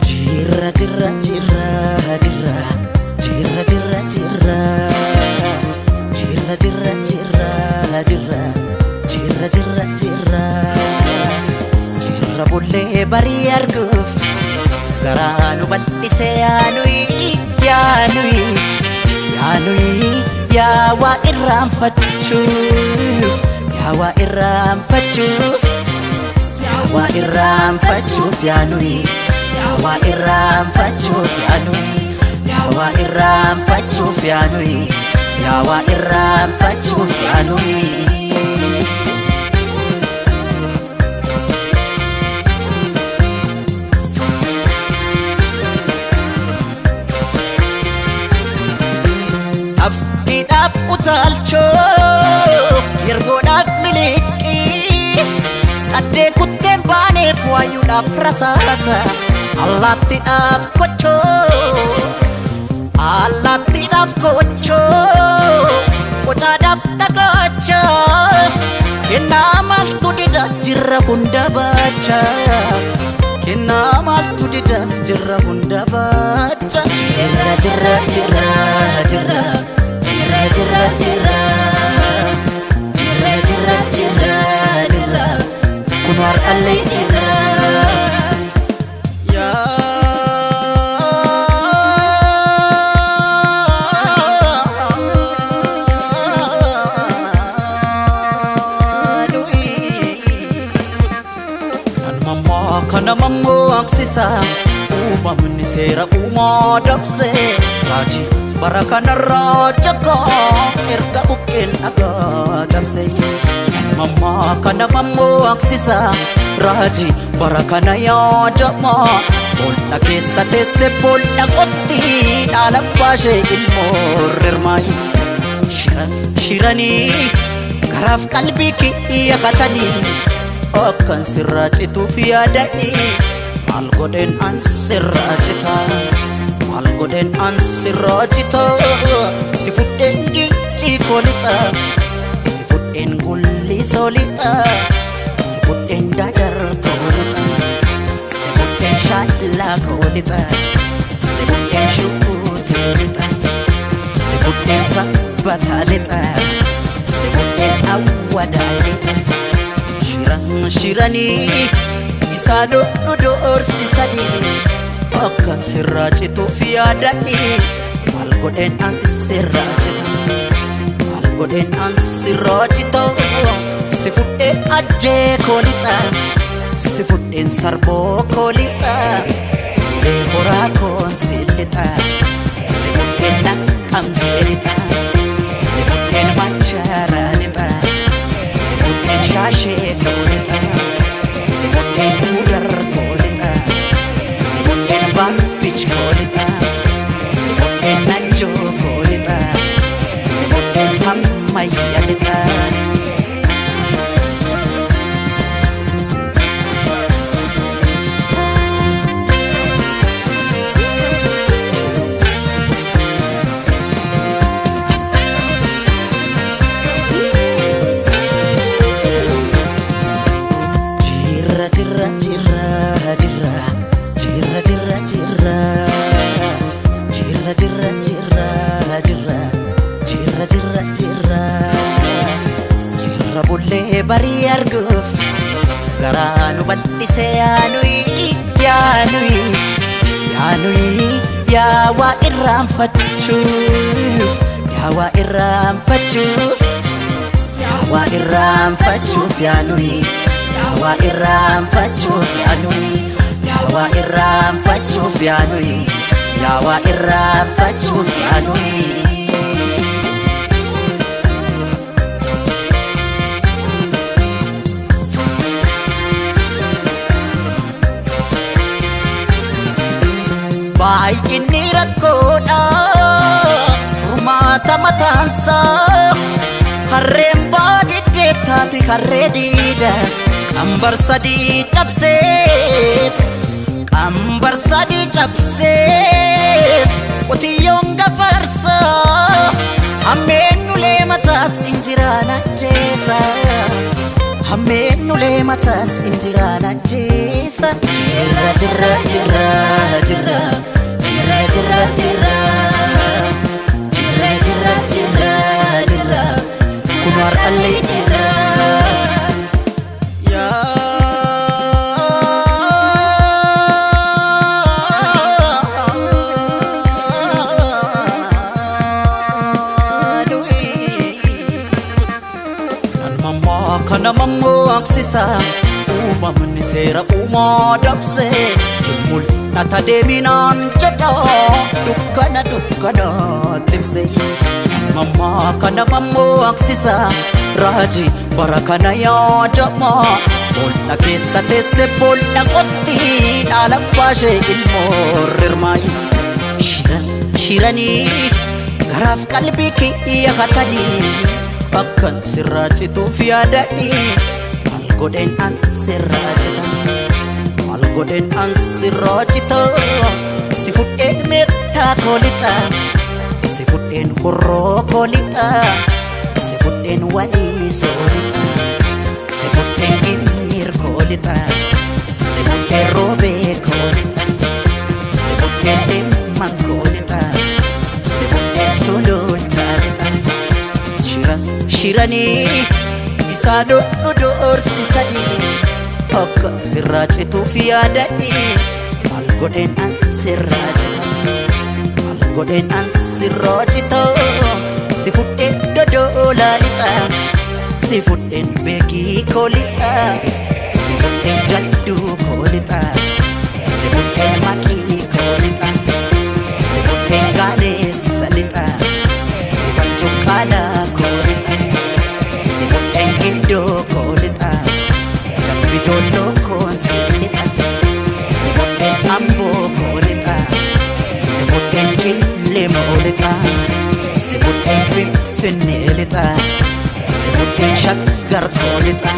Jirra jirra jirra jirra jirra jirra jirra jirra jirra jirra jirra jirra jirra jirra jirra bullee barii arguuf garaa nu bal'ise yaanuyi yaanuyi yaanuyi yaa waa irraanfachuuf yaa waa irraanfachuuf yaa waa irraanfachuuf yaanuyi yaa waa irraanfachuuf yaanuyi yaa waa irraanfachuuf yaanuyi yaa waa irraanfachuuf yaanuyi. Afkiidhaaf utaalchoo yergoodhaaf miliqii qaddee kutteen baaneef waayuudhaaf rasaasa allaattiidhaaf kochoo allaattiidhaaf kochoo qocaadhaaf dhagaacha kennaa maaltu dida jirra hunda baacha kennaa maaltu dida jirra hunda baacha jirra jirra jirra jirra jirra jirra jirra jirra jirra jirra jirra kun har'allee jirra. Namammaa kana mammoo aksisa uumamni seera uumaa dabse raajii bara kanarraa jakaa erga buqqeen dhagaa cabse. Namammaa kana mammoo aksisa raajii bara kana yaadamaa bool'a keessa teesse bool'a qotti dhaala baashee ilmoo rirmaayi. Shiran shiranii garaaf qalbii kiyya katanii akkan sirraa cituuf yaadanii maal godheen an sirraa cita maal godheen an sirraa cita si fudheen gincii koo lixa si fudheen gullisoo lixa si fudheen dadar koo lixa si fudheen shaallaa koo lixa si fudheen shukuutee lixa si fudheen sabbataa lixa si fudheen awwadaa lixa. Shiran shiranii isaan nu doorsisanii akkan sirraa cituuf yaadanii maal godheen an sirraa cita maal godheen an sirraa cita si fudheen ajjee koo lixa si fudheen sarboo koo lixa ulee horaa koon si lixa si fudheen naqqamtee lixa si fudheen macharaa lixa. Si fudheen shaashee koo lixa si fudheen mudar koo lixa si fudheen baabbich koo lixa si fudheen najjoo koo lixa si fudheen ammayya lixa. Jirra jirra jirra jirra jirra jirra jirra jirra jirra jirra jirra jirra jirra jirra jirra bullee barii arguuf garaa nu bal'ise yaanuyi yaanuyi yaanuyi yaa waa irraanfachuuf yaa waa irraanfachuuf yaa waa irraanfachuuf yaanuyi yaa waa irraanfachuuf yaanuyi yaa waa irraanfachuuf yaanuyi yaa waa irraanfachuuf yaanuyi. Baay'inni rakkoodha furmaata mataansaa. Harreen baadiddee taate harree diida. Qambar sadii cabseet, qambar sadii cabseet, qotiyyoon gafarsaa. Hammeen ulee mataas injiraan ajjeesa. Hammeen ulee mataas injiraan ajjeesa. Jirra jirra jirra jirra jirra jirra jirra jirra jirra jirra jirra kun har'allee jirra. Nan kana mammaksisa, uumamni seera uumaa dabse, mul'ata deeminaan jedha dukkana dukkana timse. Mammaa kana mammaksisa, raajii bara kana yaadama, bool'a keessa teesse bool'a qotti dhaala baashee ilmoo rirmaayi. Shiran shiranii garaaf qalbii kiyya hatanii, akkan sirraa cituuf yaadanii, maal godheen an sirraa cita, maal godheen an sirraa cita? Si fudheen meettaa koolixa, si fudheen horroo koolixa, si fudheen walii soolixa, si fudheen gimmir koolixa, si fudheen roobee koolixa, si fudheen dhimman koolixa, si fudheen sulultaa lixa. Shiran shiranii isaan nu doorsisanii, akka sirraa cituuf yaadanii, maal godheen an sirraa cita, maal godheen an sirraa cita? Si fudheen dodoolaa lixa, si fudheen beekii koo lixa, si fudheen jadduu koo lixa, si fudheen maqii koo lixa, si fudheen gaaleessa lixa, dhibanchuu qaalaa koo lixa, si fudheen gindoo koo lixa, dambi doolloo koon si lixa, si fudheen amboo koo lixa, si fudheen cillemoo lixa, si fudheen finfinnee lixa, si fudheen shaggar koo lixa.